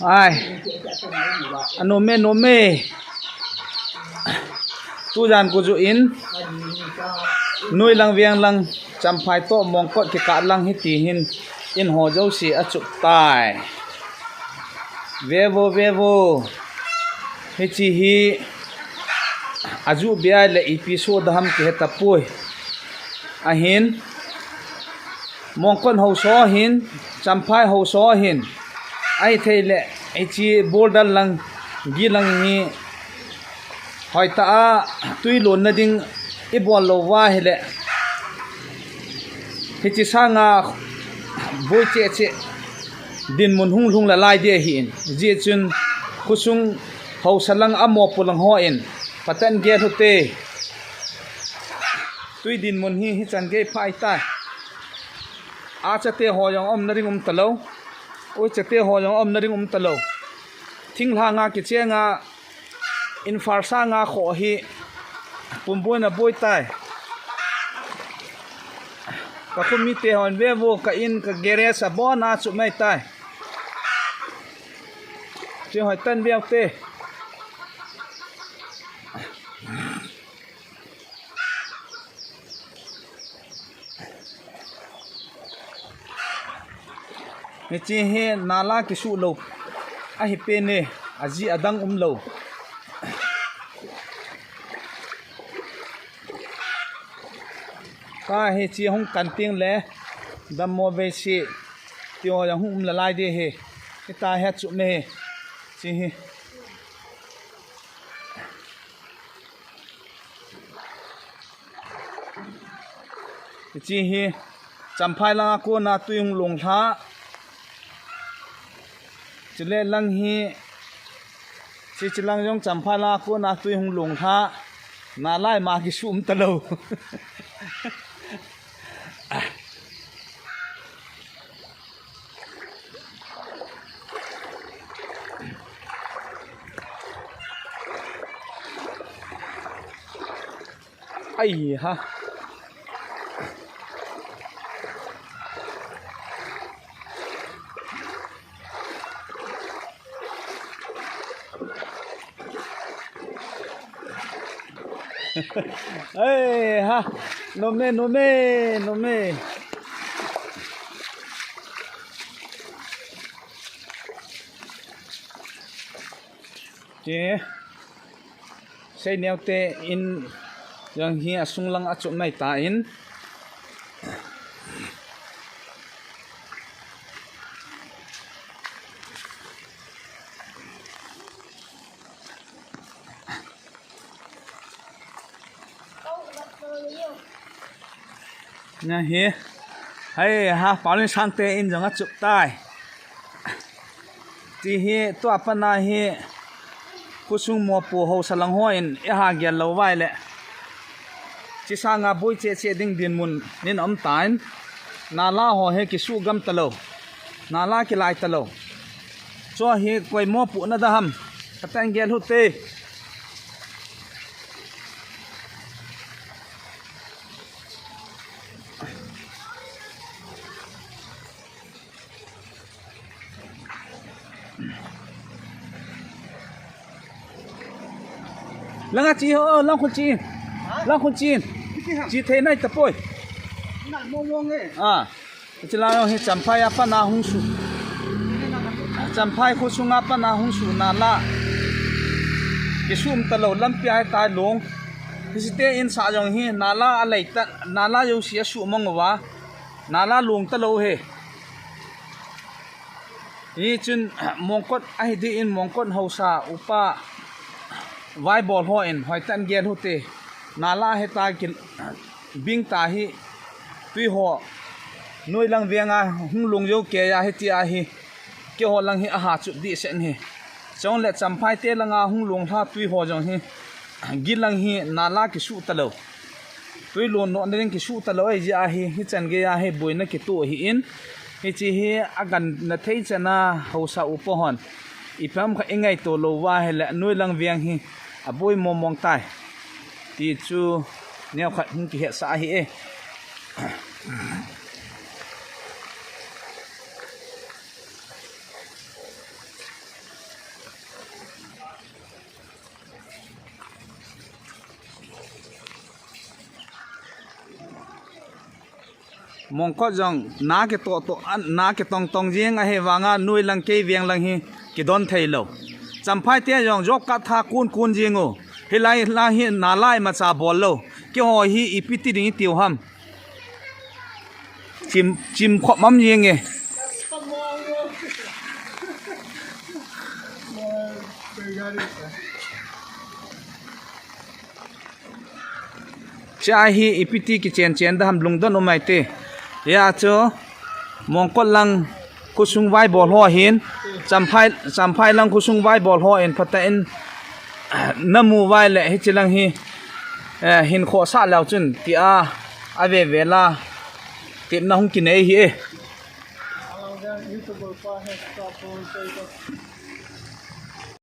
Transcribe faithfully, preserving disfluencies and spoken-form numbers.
Ai. Anom e, nom e. Tujan kuju in. Noilang venglang Champhai to Mongkot kikah lang hiti hin in ho jouse achup tai. Vevo, vevo. Hiche hi aju bia le ipi so daham kihe tapoi. Ahin Mongkot haosa ho hin, Champhai haosa ho hin, ahithei le, hiche border lang, gi lang hi, hoitah a, tui lonna ding, ibol lou va hile. Hiche sanga, boi cheh cheh, dinmun hung lhung lalai ding ahin, hijeh chun, khosung haosa lang a mopo lang hon, phatah in gel u hite. Tui dinmun hi, hichan gei phai tai. A chate ho jong umna ding um talou. Ui chate ho jong umna ding um talou. Thinglhang a kichenga in farsa nga kho hi pumboi na boi tai. Ka khomite hon vevo ka in ka garage abon a chu mai tai. Chi hoi tan veu te. Hiche hi nala kisuh lou. Ahi pen e, aji adang um lou. Ka hiche hung kan teng le, dammo vei si, ti ho jong hung um lalai ding ahi. Hita hi achup me hi. Hiche hi. Hiche hi Champhai langa kona tui hung long lha. Chule lang hi, hiche lang jong Champhai langa kona tui hung long lha. Nalai ma kisuh um talou. Ai ha. Ai ha. Nom e, nom e, nom e. Che. Seineo te in jong hi asung lang achup mai tan. Na hi. Hai ha, Paulin Sangte in jong achup tai. Ti hi, tua pat a hi, khosung mopo haosa lang hon, eiha gel lou vai le. Hiche sanga boi cheh cheh ding dinmun in um tan. Nala ho hi kisuh gam talou. Nala kilai talou. Chu hi koi mopohna daham. Phatah in gel u hite. Langa che ho, lang khun che in. Lang khun che in. Che thei nai tapoi. Na mo mo nge. Ah. Hiche lang jong hi Champhai a pat a hung suh. Champhai khosung a pat a hung suh nala. Kisuh um talou lampi a hitia long. Hiche te in sa jong hi nala alei ta, nala jouse asuh mang uva. Nala long talou hi. Hichun Mongkot ahi ding in Mongkot haosa upa vaibol hon hoitah in gel u hite. Nala hitia kibing ta hi tui ho. Noilang veng a hung long jou kei a hitia hi. Keiho lang hi aha chup ding seh hi. Chule Champhai te langa hung long lha tui ho jong hi. Gi lang hi nala kisuh talou. Tui lon noh na ding kisuh talou ahi jeh a hi, hichan gei a hi boina kitoh ahin. Hiche hi agangna thei chan a haosa upa hon. Ipi ham khat ingaito lou va hile, noilang veng hi aboi mong mong tai. Ti chu neokhat hung kihetsah ahi e. Mongkot jong na kitoh toh, an, na kitong tong jing ahi vanga, nui lang kei veng lang hi kidon thei lou. Champhai te jong job card tha kun kun jing u. Hilai lang hi nalai macha bol lou. Keiho hi ipi ti ding itiu ham. Chim, chim khop mam jing e. Chea hi ipi ti kichen chen da ham, lungdon um mai te. Hia chu Mongkot lang khosung vaibol ho hin, Champhai, Champhai lang khosung vaibol ho in phatah in namu vai le hichi lang hi, eh, hin khohsah leu chun tia, ave ve la, tepna hung kinei hi e.